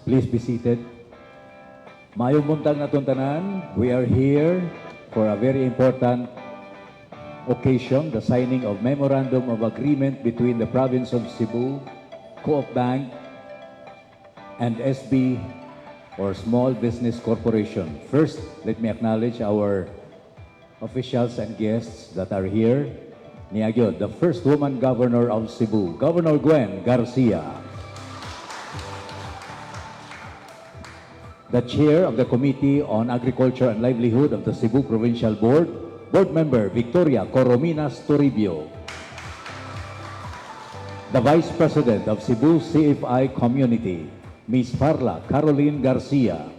Please be seated. Maayong buntag natong tanan. We are here for a very important occasion, the signing of Memorandum of Agreement between the Province of Cebu, Co-op Bank, and SB or Small Business Corporation. First, let me acknowledge our officials and guests that are here. Niya gyud, the first woman governor of Cebu, Governor Gwen Garcia. The chair of the Committee on Agriculture and Livelihood of the Cebu Provincial Board, Board Member Victoria Corominas Toribio. The Vice President of Cebu CFI Community, Ms. Farla Caroline Garcia.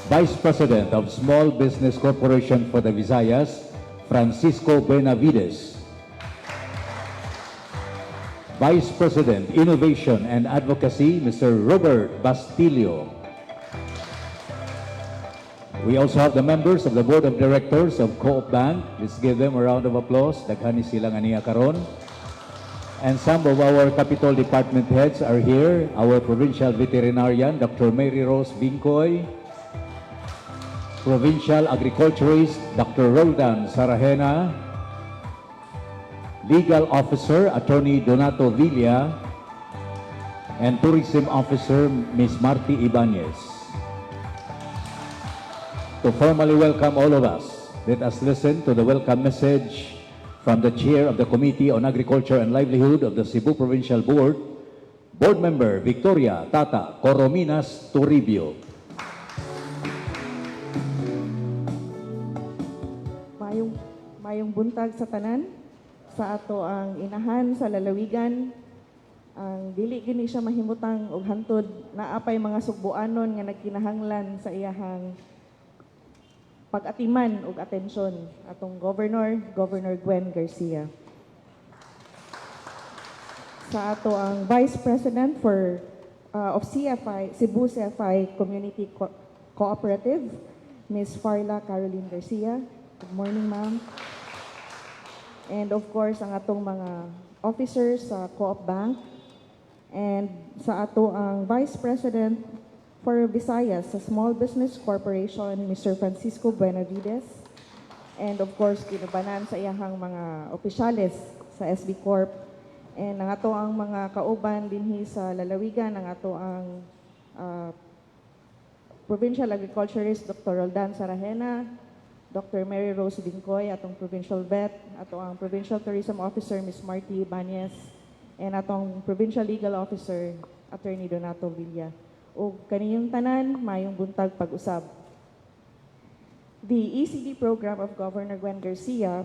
Vice President of Small Business Corporation for the Visayas, Francisco Benavides. Vice President, Innovation and Advocacy, Mr. Robert Bastillo. We also have the members of the Board of Directors of Co-op Bank. Let's give them a round of applause. Daghan ni sila nga niya karon. And some of our Capitol Department heads are here. Our Provincial Veterinarian, Dr. Mary Rose Vincoy. Provincial Agriculturist, Dr. Roldan Sarahena. Legal Officer, Attorney Donato Villa. And Tourism Officer, Ms. Marty Ibanez. To formally welcome all of us, let us listen to the welcome message from the Chair of the Committee on Agriculture and Livelihood of the Cebu Provincial Board, Board Member Victoria Tata Corominas Toribio. Mayong buntag sa tanan sa ato ang inahan sa lalawigan, ang dili gini siya mahimutang og hantod naa pay mga sugboanon nga nagkinahanglan sa iyahang pag-atiman og atensyon, atong governor, Governor Gwen Garcia. Sa ato ang Vice President for of CFI, Cebu CFI Community Cooperative, Ms. Farla Caroline Garcia. Good morning, ma'am. And of course, ang atong mga officers sa Co-op Bank and sa ato ang Vice President for Visayas sa Small Business Corporation, Mr. Francisco Buenavides. And of course, kinubanan sa iyahang mga opisyales sa SB Corp. And ang ato ang mga kauban dinhi sa lalawigan, ang ato ang Provincial Agriculturist Dr. Roldan Sarahena, Dr. Mary Rose Bingkoy, atong Provincial Vet, ato ang Provincial Tourism Officer Ms. Marty Ibanez, and atong Provincial Legal Officer Attorney Donato Villa. O kaniyong tanan, mayong buntag pag-usab. The ECD program of Governor Gwen Garcia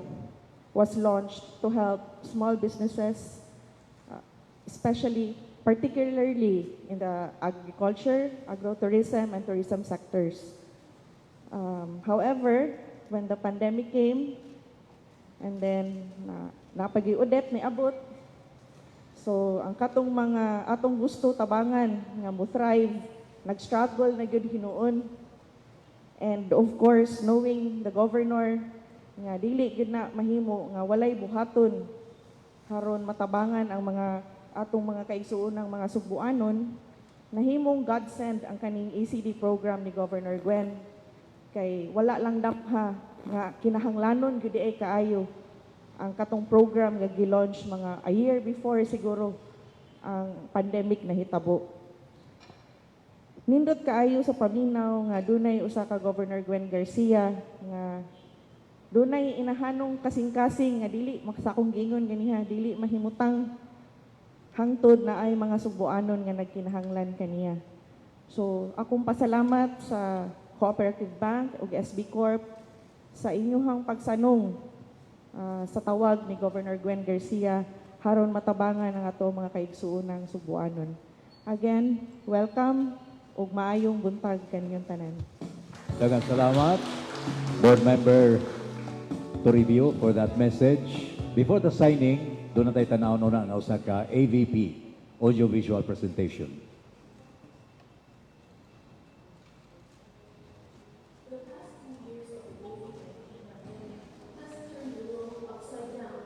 was launched to help small businesses, especially, particularly in the agriculture, agrotourism, and tourism sectors. However, when the pandemic came, and then na, napag-iudet ni abot, so ang katong mga atong gusto tabangan nga mo thrive, nag-struggle na gyud hinuon. And of course, knowing the governor nga dili gyud na mahimo nga walay buhaton haron matabangan ang mga atong mga kaigsuonang mga sugbuanon, nahimong God send ang kaning ECD program ni Governor Gwen kay wala lang damha nga kinahanglanon gyud ay kaayo ang katong program nga gi-launch mga a year before siguro ang pandemic nahitabo. Nindot kaayo sa paminaw nga dunay usa ka Governor Gwen Garcia nga dunay inahanong kasing-kasing nga dili sa akong giingon ganiha, dili mahimutang hangtod na ay mga sugboanon nga nagkinahanglan kaniya. So akong pasalamat sa Cooperative Bank ug SB Corp sa inyuhang pagsanong sa tawag ni Governor Gwen Garcia haron matabangan ang ato mga kaigsuonang sugboanon. Again, welcome ug maayong buntag kaninyong tanan. Daghang salamat, Board Member Toribio, for that message. Before the signing, duna tay tanaw na nga usa ka AVP, audiovisual presentation. The past 2 years of the COVID-19 pandemic has turned the world upside down.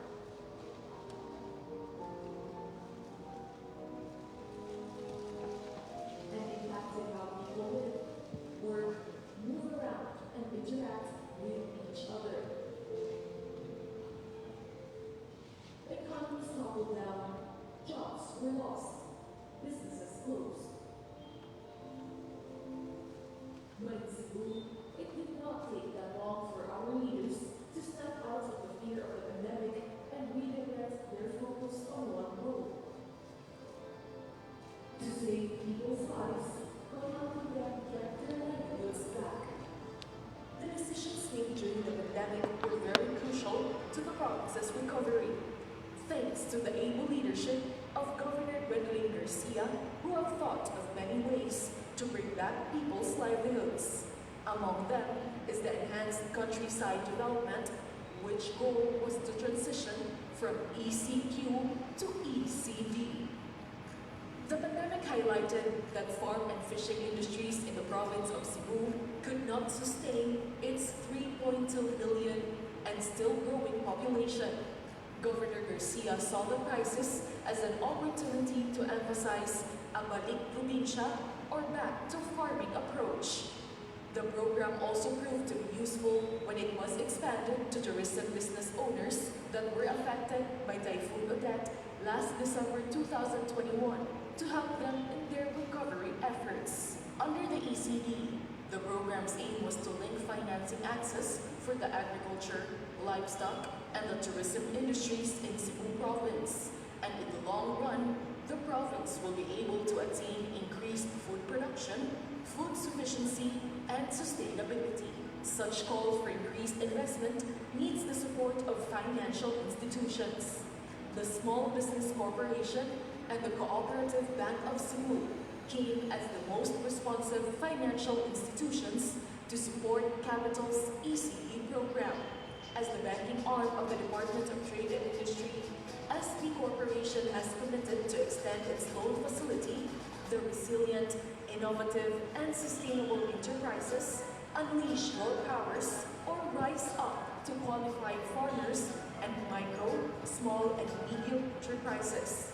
to the able leadership of Governor Gwendolyn Garcia, who have thought of many ways to bring back people's livelihoods. Among them is the enhanced countryside development, which goal was to transition from ECQ to ECD. The pandemic highlighted that farm and fishing industries in the province of Cebu could not sustain its 3.2 million and still growing population. Governor Garcia saw the crisis as an opportunity to emphasize a balik probinsya or back to farming approach. The program also proved to be useful when it was expanded to tourism business owners that were affected by Typhoon Odette last December 2021 to help them in their recovery efforts. Under the ECD, the program's aim was to link financing access for the agriculture, livestock, and the tourism industries in Cebu Province. And in the long run, the province will be able to attain increased food production, food sufficiency, and sustainability. Such call for increased investment needs the support of financial institutions. The Small Business Corporation and the Cooperative Bank of Cebu came as the most responsive financial institutions to support Capital's ECD program. As the banking arm of the Department of Trade and Industry, SB Corporation has committed to extend its loan facility, the Resilient, Innovative, and Sustainable Enterprises Unleash Your Powers or Rise Up to qualified farmers and micro, small, and medium enterprises.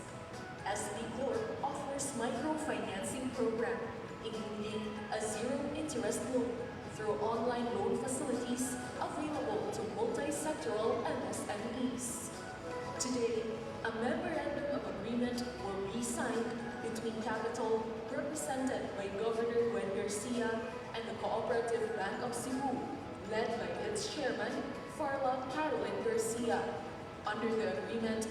SB Corp offers microfinancing program, including a zero-interest loan through online loan facilities available to multi-sectoral MSMEs. Today, a memorandum of agreement will be signed between Capital, represented by Governor Gwen Garcia, and the Cooperative Bank of Cebu, led by its chairman, Farla Carolyn Garcia. Under the agreement,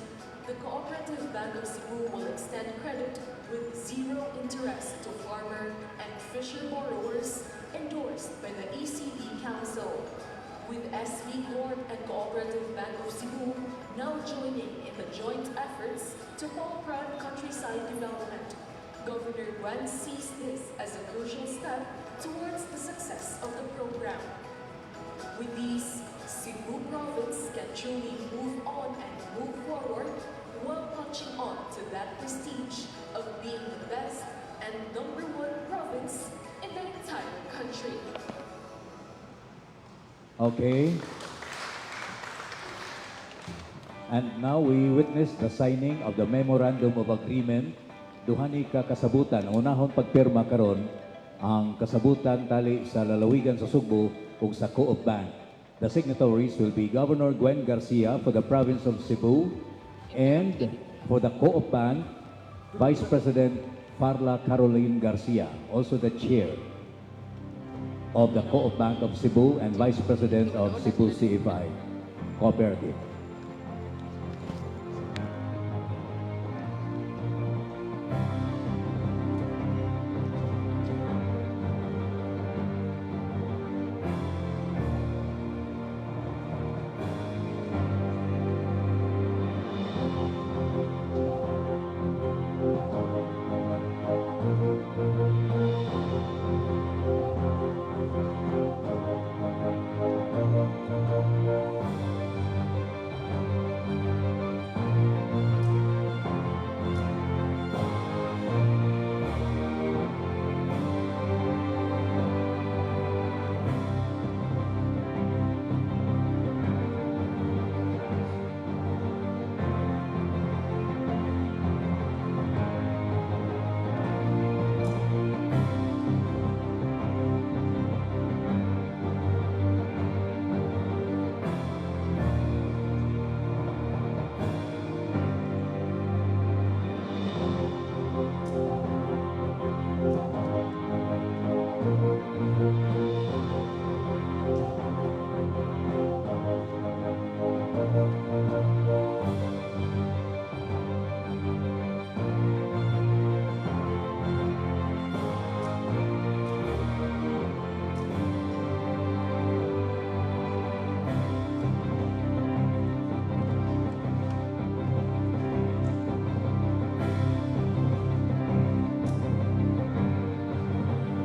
the Cooperative Bank of Cebu will extend credit with zero interest to farmer and fisher borrowers endorsed by the ECD Council. With SV Corp and Cooperative Bank of Cebu now joining in the joint efforts to prime countryside development, Governor Gwen sees this as a crucial step towards the success of the program. With these, Cebu Province can truly move on and move forward while punching on to that prestige of being the best and number one province in the entire country. Okay. And now we witness the signing of the Memorandum of Agreement. Duha ni ka kasabutan. Ang unahon pagpirma karon ang kasabutan tali sa lalawigan sa Sugbo ug sa Co-op Bank. The signatories will be Governor Gwen Garcia for the province of Cebu and for the Co-op Bank, Vice President Farla Caroline Garcia, also the chair of the Co-op Bank of Cebu and Vice President of Cebu CFI Cooperative.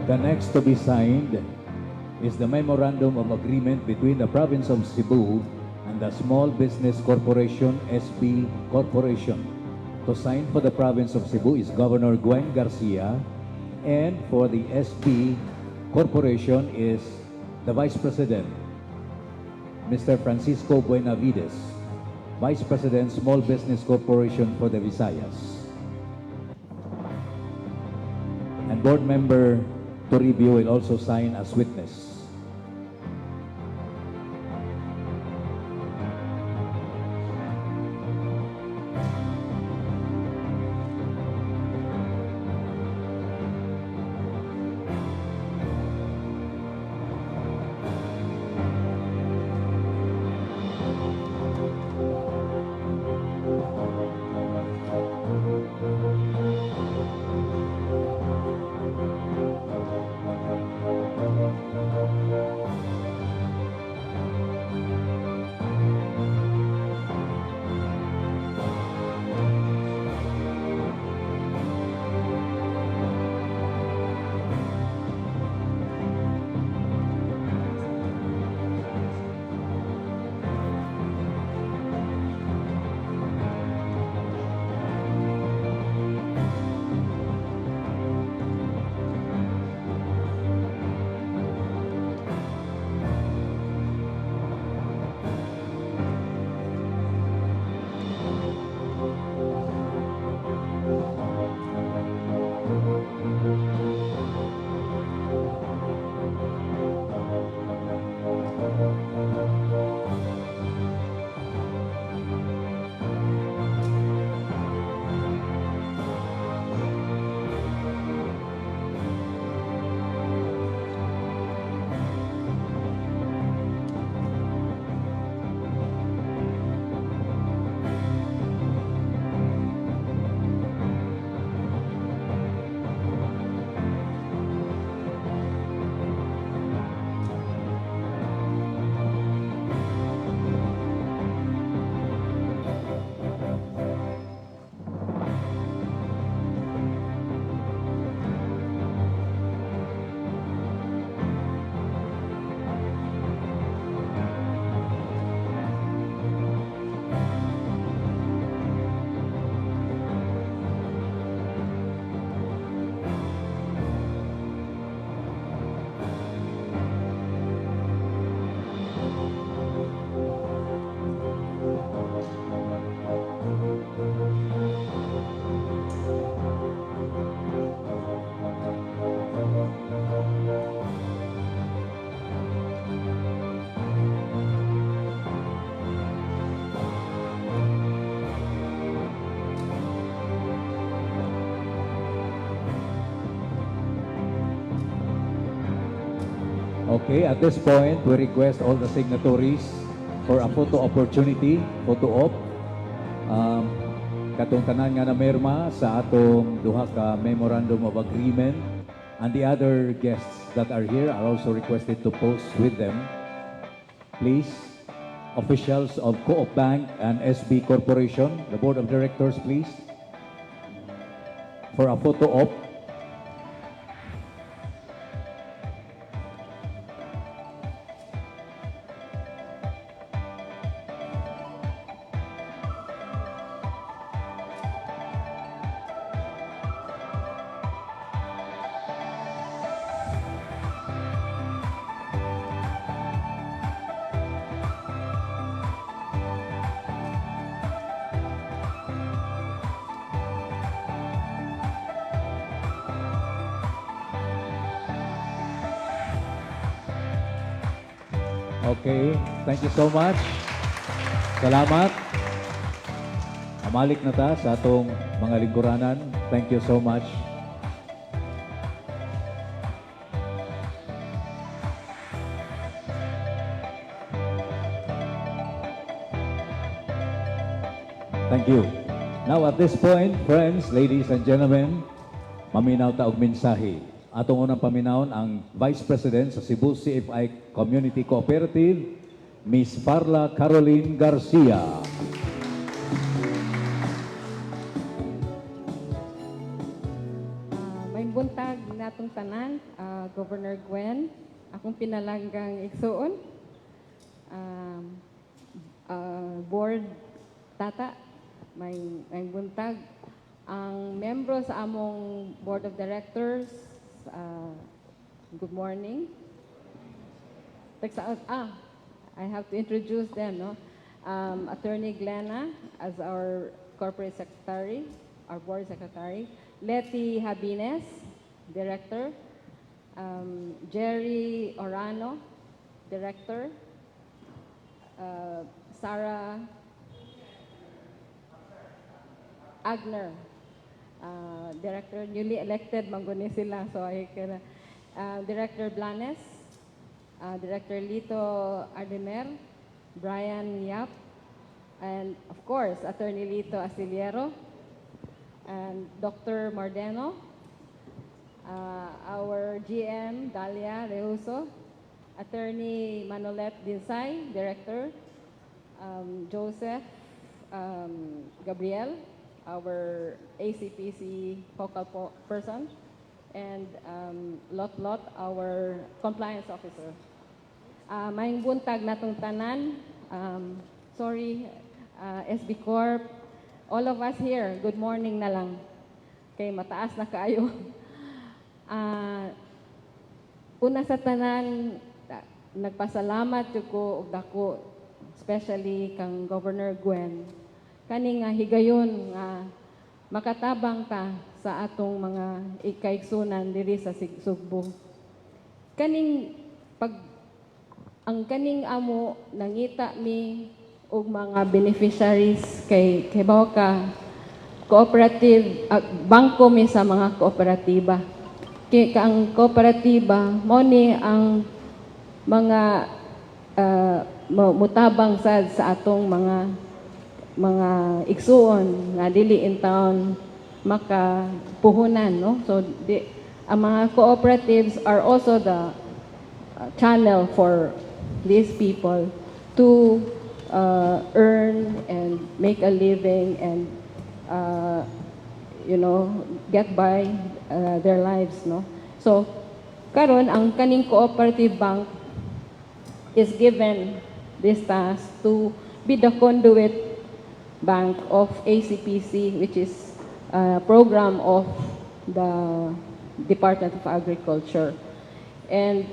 The next to be signed is the Memorandum of Agreement between the Province of Cebu and the Small Business Corporation, SB Corporation. To sign for the Province of Cebu is Governor Gwen Garcia, and for the SB Corporation is the Vice President, Mr. Francisco Buenavides, Vice President, Small Business Corporation for the Visayas. And Board Member Toribio will also sign as witness. Okay, at this point, we request all the signatories for a photo opportunity, photo op. Katong tanan nga namirma sa atong duha ka memorandum of agreement, and the other guests that are here are also requested to pose with them. Please, officials of Co-op Bank and SB Corporation, the board of directors, please, for a photo op. Okay, thank you so much. Salamat. Amalik na ta sa atong mga lingkuranan. Thank you so much. Thank you. Now at this point, friends, ladies and gentlemen, maminaw ta og mensahe. Atong unang paminawon ang Vice President sa Cebu CFI Community Cooperative, Miss Farla Caroline Garcia. Maayong buntag natong tanan, Governor Gwen, akong pinalanggang igsuon, board tata, may buntag, ang membro sa among board of directors, good morning. I have to introduce them, no? Attorney Glenna as our corporate secretary, our board secretary. Letty Habines, director. Jerry Orano, director. Sarah Agner, director, newly elected, man guni sila, so ay kana. Director Blanes, Director Lito Ardemer, Brian Yap, and of course, Attorney Lito Asiliero, and Dr. Mardeno, our GM, Dalia Reuso, Attorney Manolet Dinsay, Director, Joseph Gabriel, our ACPC focal person, and Lot Lot, our compliance officer. Maayong buntag natong tanan. Sorry, SB Corp, all of us here, good morning na lang. Kay mataas na kaayo. Una sa tanan, nagpasalamat jud ko og dako, especially kang Governor Gwen. Kani nga higayon nga makatabang ta sa atong mga ikaigsunan diri sa Sugbo. Kaning pag ang kaning amo, nangita mi og mga beneficiaries kay bawo ka cooperative, bangko mi sa mga kooperatiba. Kay ka ang kooperatiba mo ni ang mga mutabang sad sa atong mga igsuon nga dili in town makapuhunan, no? So ang mga cooperatives are also the channel for these people to earn and make a living and get by their lives, no? So karon, ang kaning cooperative bank is given this task to be the conduit bank of ACPC, which is a program of the Department of Agriculture. And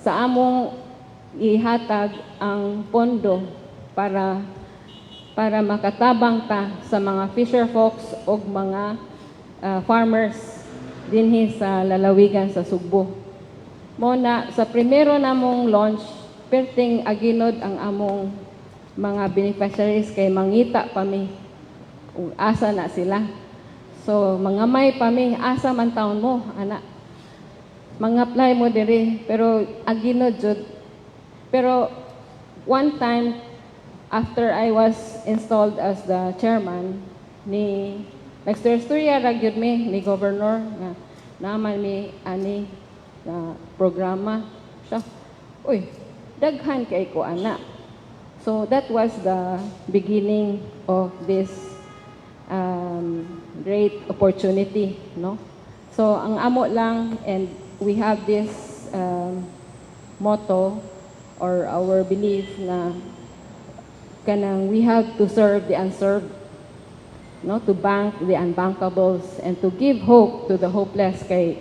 sa among ihatag ang pondo para makatabang ta sa mga fisher folks og mga farmers dinhi sa lalawigan sa Sugbo. Mo na sa primero namong launch, perting aginod ang among mga beneficiaries kay mangita pa mi ug asa na sila. So mangamay pa mi, asa man taon mo ana. Mga-apply mo diri, pero aginod jud. Pero one time after I was installed as the chairman, ni nagstorya ra gyud mi ni governor nga naman mi ani na programa siya. Uy, daghan kay ko ana. So that was the beginning of this great opportunity, no? So ang amo lang, and we have this motto or our belief na kanang we have to serve the unserved, no, to bank the unbankables and to give hope to the hopeless, kay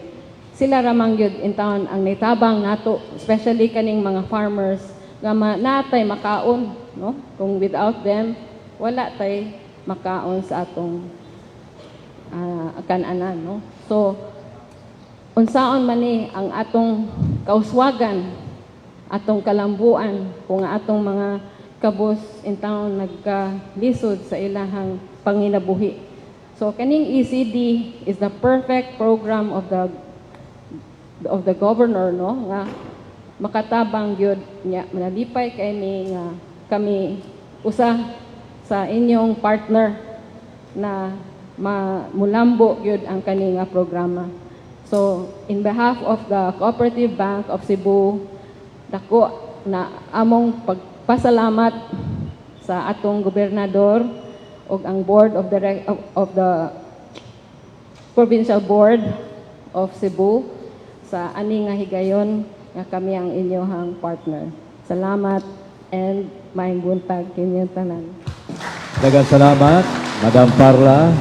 sila ramang yun in town ang nitabang nato, especially kaning mga farmers nga natay makaon, no? Kung without them, wala tay makaon sa atong kananan, no? So unsaon man ni ang atong kauswagan, atong kalambuan, kung ang atong mga kabus in town nagkalisod sa ilahang panginabuhi? So kaning ECD is the perfect program of the governor, no, nga makatabang gyud niya. Manalipay kay mi nga kami usa sa inyong partner na mulambo gyud ang kani nga programa. So in behalf of the Cooperative Bank of Cebu, dako na among pagpasalamat sa atong gobernador ug ang board of the Provincial Board of Cebu. sa ani nga higayon nga kami ang inyohang partner. Salamat and maayong buntag kinyong tanan. Daghang salamat, Madam Parla.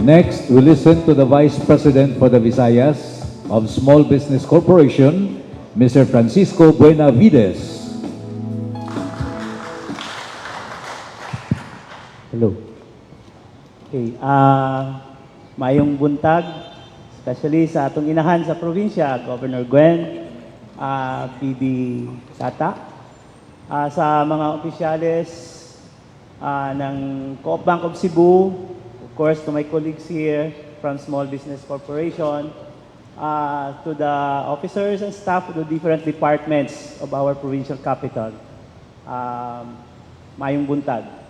Next, we listen to the Vice President for the Visayas of Small Business Corporation, Mr. Francisco Buenavides. Hello. Okay, maayong buntag, especially sa atong inahan sa probinsya, Governor Gwen, PD Sata, sa mga opisyales ng Co-op Bank of Cebu, of course to my colleagues here from Small Business Corporation, to the officers and staff of the different departments of our provincial capital. Maayong buntag.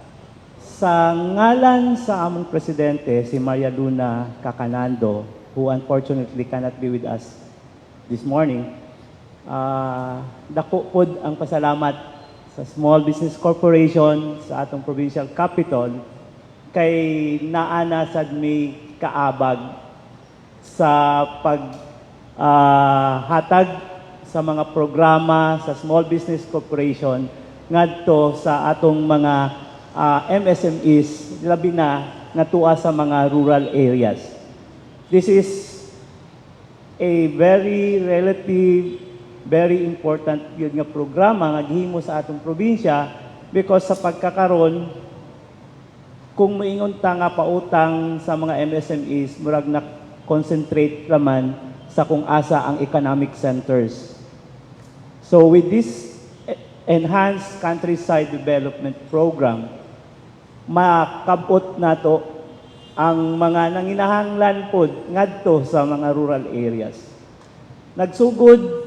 Sa ngalan sa among presidente, si Maria Luna Cacanando, who unfortunately cannot be with us this morning, dako pod ang pasalamat sa Small Business Corporation sa atong provincial capital kay naana sad mi kaabag sa pag hatag sa mga programa sa Small Business Corporation ngadto sa atong mga MSMEs, labi na nga tuwa sa mga rural areas. This is a very relative, very important yun nga programa nga gihimo sa atong probinsya because sa pagkakaron, kung moingon ta nga pautang sa mga MSMEs, murag na concentrate raman sa kung asa ang economic centers. So with this Enhanced Countryside Development Program, makabot nato ang mga nanginahanglan pod ngadto sa mga rural areas. Nagsugod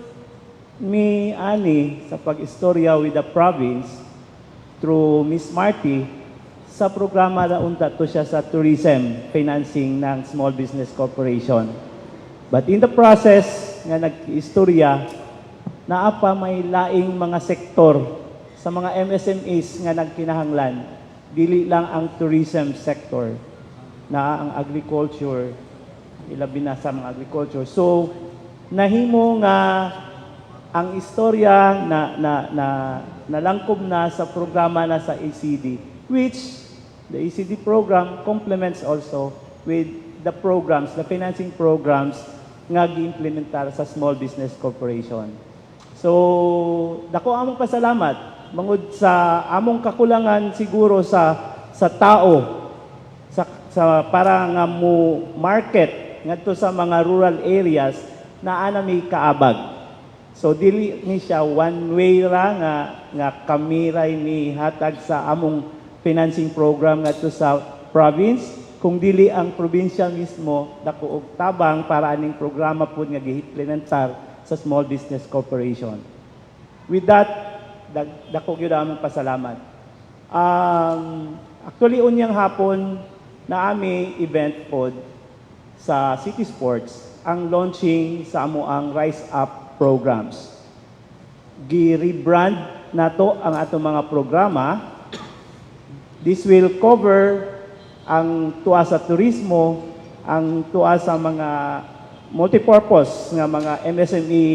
mi ani sa pag-istorya with the province through Miss Marty sa programa na unta to siya sa tourism financing ng Small Business Corporation. But in the process nga nag-istorya, naa pa may laing mga sektor sa mga MSMEs nga nagkinahanglan. Dili lang ang tourism sector, naa ang agriculture, ilabi na sa mga agriculture. So, nahimo nga ang istorya na nalangkob na sa programa na sa ECD, which the ECD program complements also with the programs, the financing programs nga giimplementar sa Small Business Corporation. So, dako among pasalamat mangud sa among kakulangan siguro sa tao sa para nga mo market ngadto sa mga rural areas na ana may kaabag. So dili ni siya one way ra nga kami ray ni hatag sa among financing program ngadto sa province, kung dili ang probinsya mismo dako og tabang para aning programa pud nga giimplementar sa Small Business Corporation. With that, dako gyud among pasalamat. Actually, unyang hapon na ami event pod sa City Sports ang launching sa amo ang Rise Up programs. Gi-rebrand nato ang atong mga programa. This will cover ang tuwa sa turismo, ang tuwa sa mga multipurpose nga mga MSME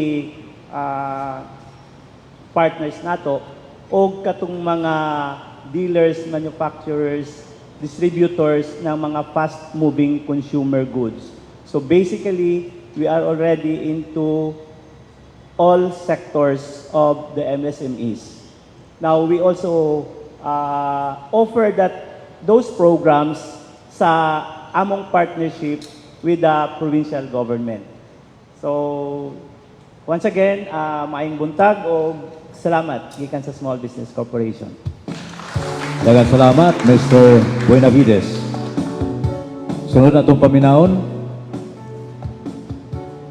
partners nato o katong mga dealers, manufacturers, distributors ng mga fast-moving consumer goods. So basically, we are already into all sectors of the MSMEs. Now, we also offer that those programs sa among partnership with the provincial government. So, once again, maayong buntag o salamat gikan sa Small Business Corporation. Daghang salamat, Mr. Buenavides. Sunod na itong paminawon,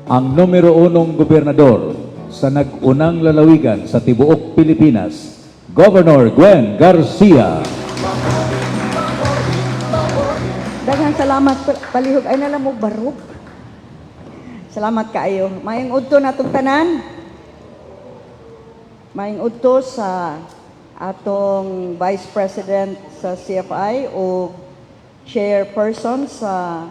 ang numero unong gobernador sa nag-unang lalawigan sa tibuok Pilipinas, Governor Gwen Garcia. Daghang salamat, palihog ay na lang mo barog. Salamat kaayo. Maayong udto natong tanan. Maayong udto sa atong Vice President sa CFI o Chairperson sa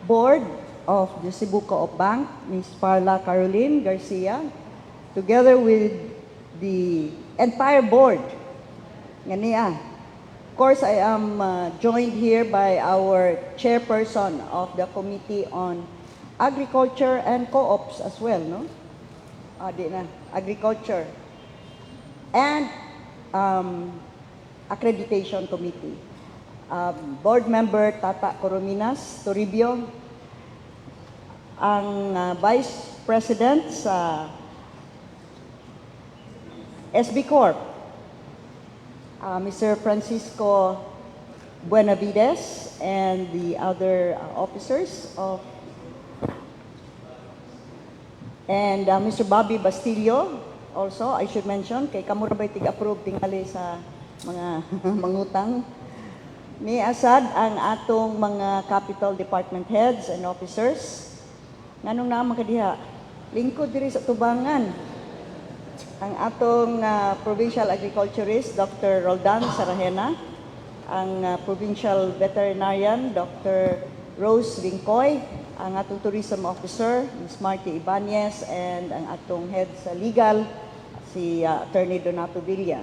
board. of the Cebu Co-op Bank, Ms. Farla Caroline Garcia, together with the entire board nga niya. Of course, I am joined here by our chairperson of the Committee on Agriculture and Co-ops as well, no? Ah, di na. Agriculture and Accreditation Committee. Board Member Tata Corominas Toribio, ang Vice President sa SB Corp, Mr. Francisco Buenavides, and the other officers of and Mr. Bobby Bastillo also, I should mention, kay kamo ra bay tig-approve tingali sa mga mangutang. Ni asad ang atong mga capital department heads and officers. Nganong naa man kadiha? Lingkod diri sa tubangan. Ang atong provincial agriculturist, Dr. Roldan Sarahena, ang provincial veterinarian, Dr. Rose Vincoy, ang atong tourism officer, Ms. Marty Ibanez, and ang atong head sa legal, si Attorney Donato Villa.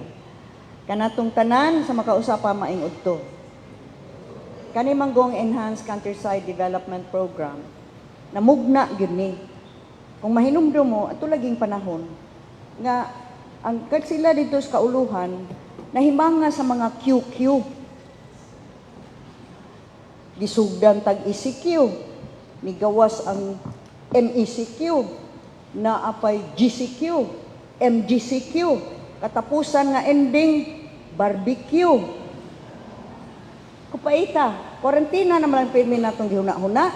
Kanatong tanan sa makausa pa, maayong udto. Kani manggong Enhanced Countryside Development Program, namugna gyud ni. Kung mahinumdum mo, ato laging panahon nga ang kag sila dito sa kauluhan nahimanga sa mga QQ. Gisugdan tag ECQ, nigawas ang MECQ, naapay GCQ, MGCQ, katapusan nga ending barbecue. Kupaita, kwarentina naman ang pirmi natong gihuna-huna.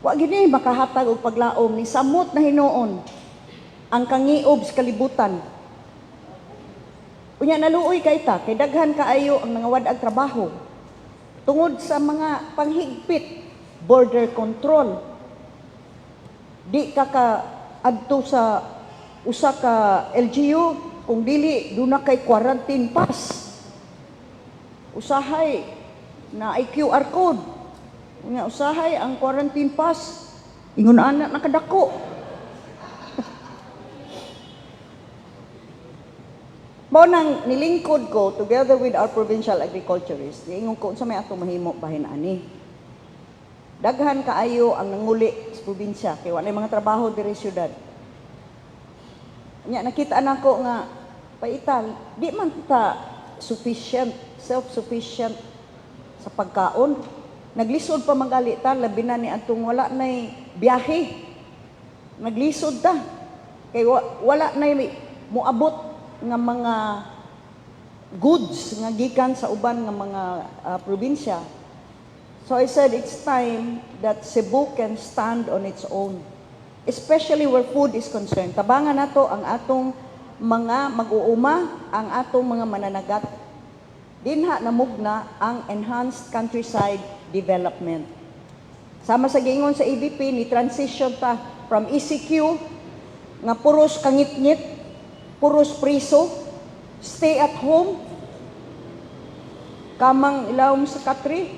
Wa gini makahatag og paglaom ni samot na hinuon ang kangiob sa kalibutan. Unya naluoy kay ta kay daghan kaayo ang nangawad-ag trabaho tungod sa mga panghigpit, border control. Di ka ka adto sa usa ka LGU kung dili duna kay quarantine pass. Usahay na ay QR code. Unya usahay ang quarantine pass ingon ana nakadako. Mao nang nilingkod ko together with our provincial agriculturist, niingon ko unsa may atong mahimo bahin ani. Daghan kaayo ang nanguli sa probinsya kay wala mga trabaho diri syudad. Nya nakita nako nga paital di man ta sufficient, self-sufficient sa pagkaon. Naglisod pa man gali ta, labi na ni atong wala nay biyahe. Naglisod ta kay wala nay moabot nga mga goods nga gikan sa uban nga mga probinsya. So I said it's time that Cebu can stand on its own, especially where food is concerned. Tabangan nato ang atong mga mag-uuma, ang atong mga mananagat. Dinha namugna ang Enhanced Countryside Development. Sama sa giingon sa EVP, ni transition ta from ECQ nga puros kangitngit, puros priso, stay at home, kamang ilawom sa katri,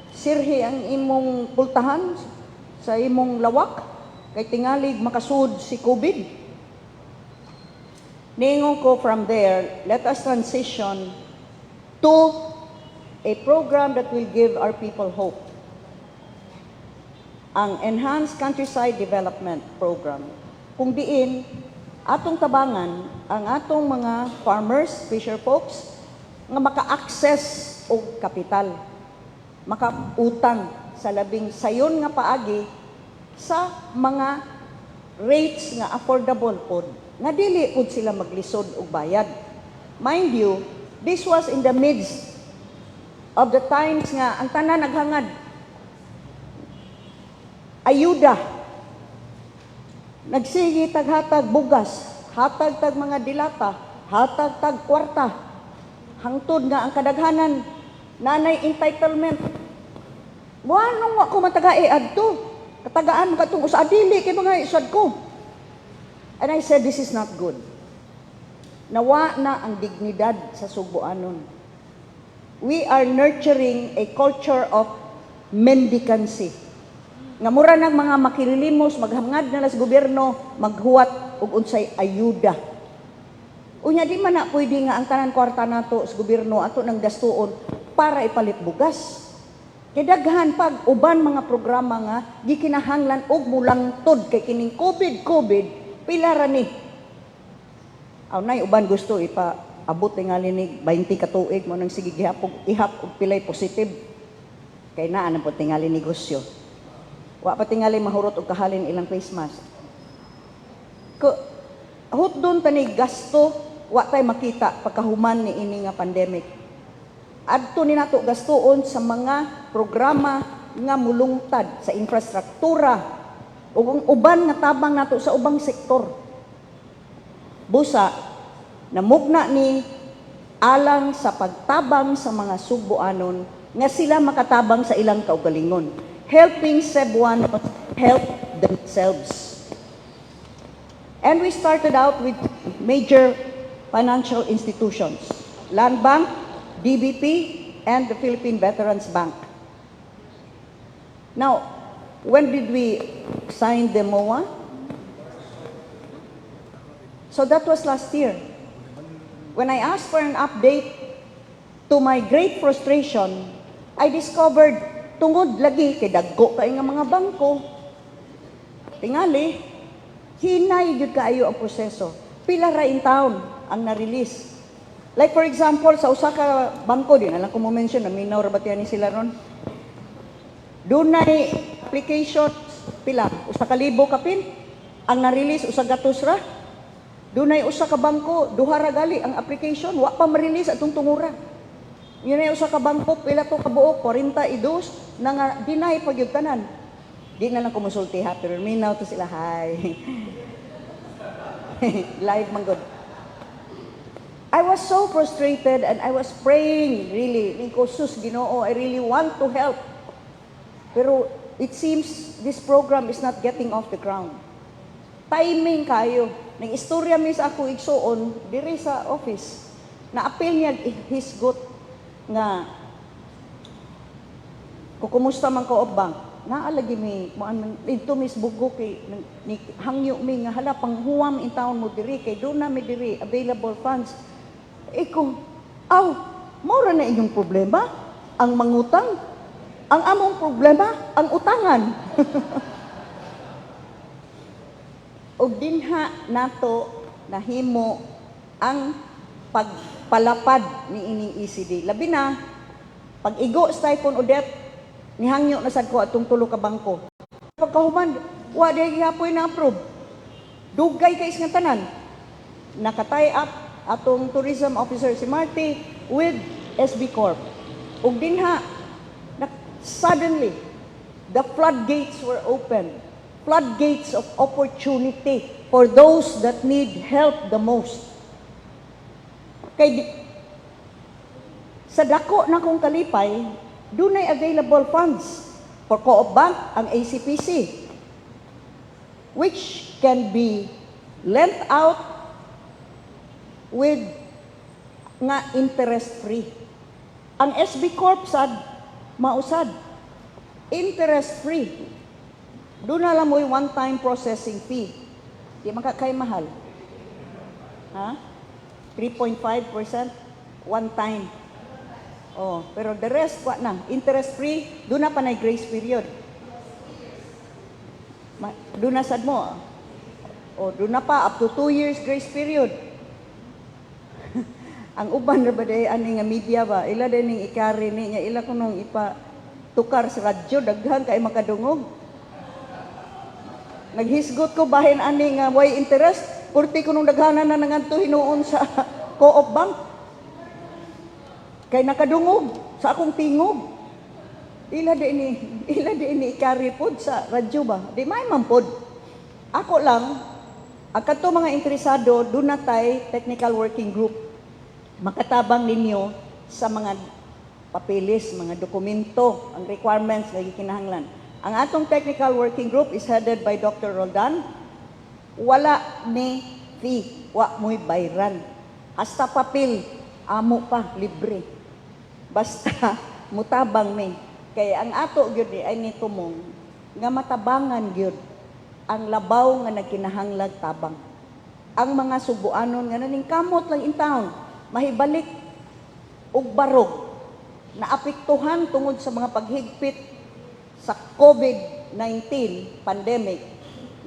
sirhi ang imong pultahan sa imong lawak, kay tingalig makasud si COVID. Niingon ko from there, let us transition to a program that will give our people hope. Ang Enhanced Countryside Development Program. Kung diin, atong tabangan ang atong mga farmers, fisher folks, nga maka-access og kapital, makautang sa labing sayon nga paagi sa mga rates nga affordable pod, nga dili pod sila maglisod og bayad. Mind you, this was in the midst of the times nga ang tanan naghangad ayuda. Nagsige taghatag bugas, hatag tag mga dilata, hatag tag kwarta. Hangtod nga ang kadaghanan nanay entitlement. Buwanong wa ko matagae adto. Katagaan mo katong usa, dili kay mga isad ko. And I said, "This is not good." Nawa na ang dignidad sa Sugbuanon. We are nurturing a culture of mendicancy. Nga mura nang mga makililimos, maghangad na lang sa gobyerno, maghuwat og unsay ayuda. Unya di man na pwede nga ang tanan kwarta nato sa gobyerno ato nang gastuon para ipalit bugas. Kay daghan pag uban mga programa nga gikinahanglan og mulangtod kay kining COVID COVID pila ra ni. Aw nay uban gusto ipa abot tingali ni 20 ka tuig mo nang sige gihapog ihap og pilay positive. Kay naa na po tingali negosyo. Wa pa tingali mahurot og kahalin ilang face mask. Ko hutdon tani gasto, wa tay makita pagkahuman ni ini nga pandemic. Adto ni nato gastuon sa mga programa nga mulungtad sa infrastruktura ug ang uban nga tabang nato sa ubang sektor. Busa namugna ni alang sa pagtabang sa mga Sugboanon nga sila makatabang sa ilang kaugalingon. Helping Cebuanos help themselves. And we started out with major financial institutions: Land Bank, DBP, and the Philippine Veterans Bank. Now, when did we sign the MOA? So that was last year. When I asked for an update, to my great frustration, I discovered tungod lagi kay dagko kay nga mga bangko. Tingali, hinay gyud kaayo ang proseso. Pila ra in town ang na-release. Like for example, sa usa ka bangko, di na lang ko mo mention, naminaw ra ba ni sila ron. Dunay application pila, 1,000 kapin. Ang na-release 100 ra. Dunay usa ka bangko, duha ra gali ang application, wa pa ma-release atong tungura. Yun ay usa ka bangko, pila to kabuok, 42, na nga deny pa gyud tanan. Di na lang ko musulti ha, pero minaw to sila, hi. Live man gud. I was so frustrated and I was praying, really. Ni ko, "Sus, Ginoo, I really want to help. Pero it seems this program is not getting off the ground." Timing kayo. Nag-istorya mi sa ako igsuon diri sa office. Na-appeal niya hisgot nga kumusta man ko bank. Naa lagi mi muan man didto Miss Bugo kay ni hangyo mi nga hala panghuwam in town mo diri kay do na mi diri available funds. Iko, aw, mao ra na inyong problema ang mangutang. Ang among problema ang utangan. Ug dinha nato nahimo ang pagpalapad ni ining ECD. Labi na pag igo sa Typhoon Odette, nihangyo na sad ko atong tulo ka bangko. Pagkahuman, wa di gihapoy na approve. Dugay kay nga tanan. Naka-tie up atong tourism officer si Marty with SB Corp. Ug dinha na, suddenly the floodgates were opened. Floodgates of opportunity for those that need help the most. Kay sa dako na kong kalipay, dunay available funds for Co-op Bank, ang ACPC, which can be lent out with nga interest free. Ang SB Corp sad mausad interest free. Doon na lang mo'y one-time processing fee. Di man ka kay mahal. Ha? 3.5% one time. Oh, pero the rest wa na. Interest free, doon na pa na grace period. Doon na sad mo. Oh, doon na pa up to 2 years grace period. Ang uban ra ba day ani nga media ba? Ila din ning i-carry ni niya, ila kunong ipa tukar sa radyo, daghan kay makadungog. Naghisgot ko bahin ani nga way interest, purti kunong daghanan na nangadto hinuon sa Co-op Bank. Kay nakadungog sa akong tingog. Ila di ni i-carry pod sa radyo ba? Di may man pod. Ako lang, ang kadto mga interesado, doon na tay technical working group. Makatabang ninyo sa mga papeles, mga dokumento, ang requirements nga gikinahanglan. Ang atong technical working group is headed by Dr. Roldan. Wala ni fee, wa mo'y bayran. Hasta papel, amo pa, libre. Basta mutabang mi. Kay ang ato gyud ni ay ni tumong Nga matabangan gyud ang labaw nga nagkinahanglag tabang. Ang mga Sugbuanon nga naningkamot lang in town, mahibalik og barog, naapektuhan tungod sa mga paghigpit sa COVID-19 pandemic,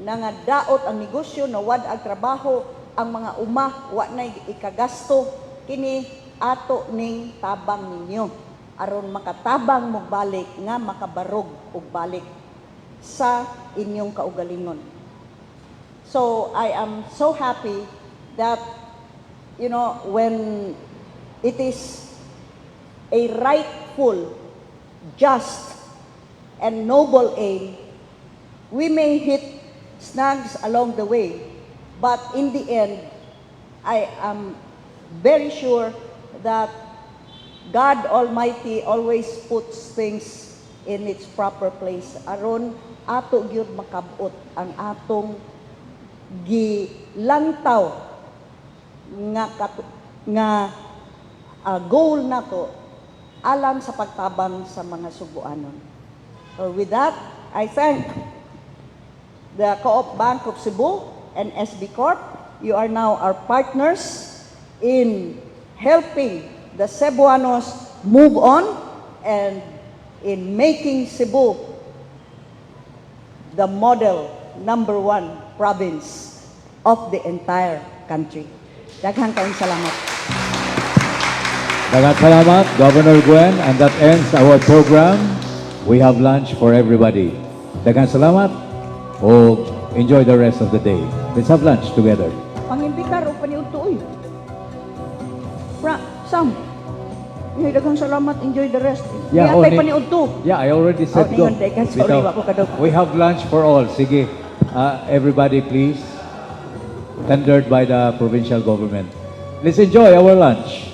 na nga daot ang negosyo, nawad ang trabaho, ang mga uma, wa na ikagasto, kini ato ning tabang ninyo aron makatabang mo balik nga makabarog og balik sa inyong kaugalingon. So I am so happy that when it is a rightful, just, and noble aim, we may hit snags along the way, but in the end, I am very sure that God Almighty always puts things in its proper place aron ato gyud makabot ang atong gilantaw nga goal nato alang sa pagtabang sa mga Sugbuanon. So with that, I thank the Co-op Bank of Cebu and SB Corp. You are now our partners in helping the Cebuanos move on and in making Cebu the model number one province of the entire country. Daghang kayong salamat. Daghang salamat, Governor Gwen, and that ends our program. We have lunch for everybody. Daghang salamat. O enjoy the rest of the day. Let's have lunch together. Pangimbitar og paniudto oy. Fra, Sam. Ay, daghang salamat. Enjoy the rest. Yeah, oh, Niatay paniudto. Yeah, I already said Oh, go. ningon, teka, sorry, Bitaw. wa ko kadawat. We have lunch for all. Sige. Everybody, please. Tendered by the provincial government. Let's enjoy our lunch.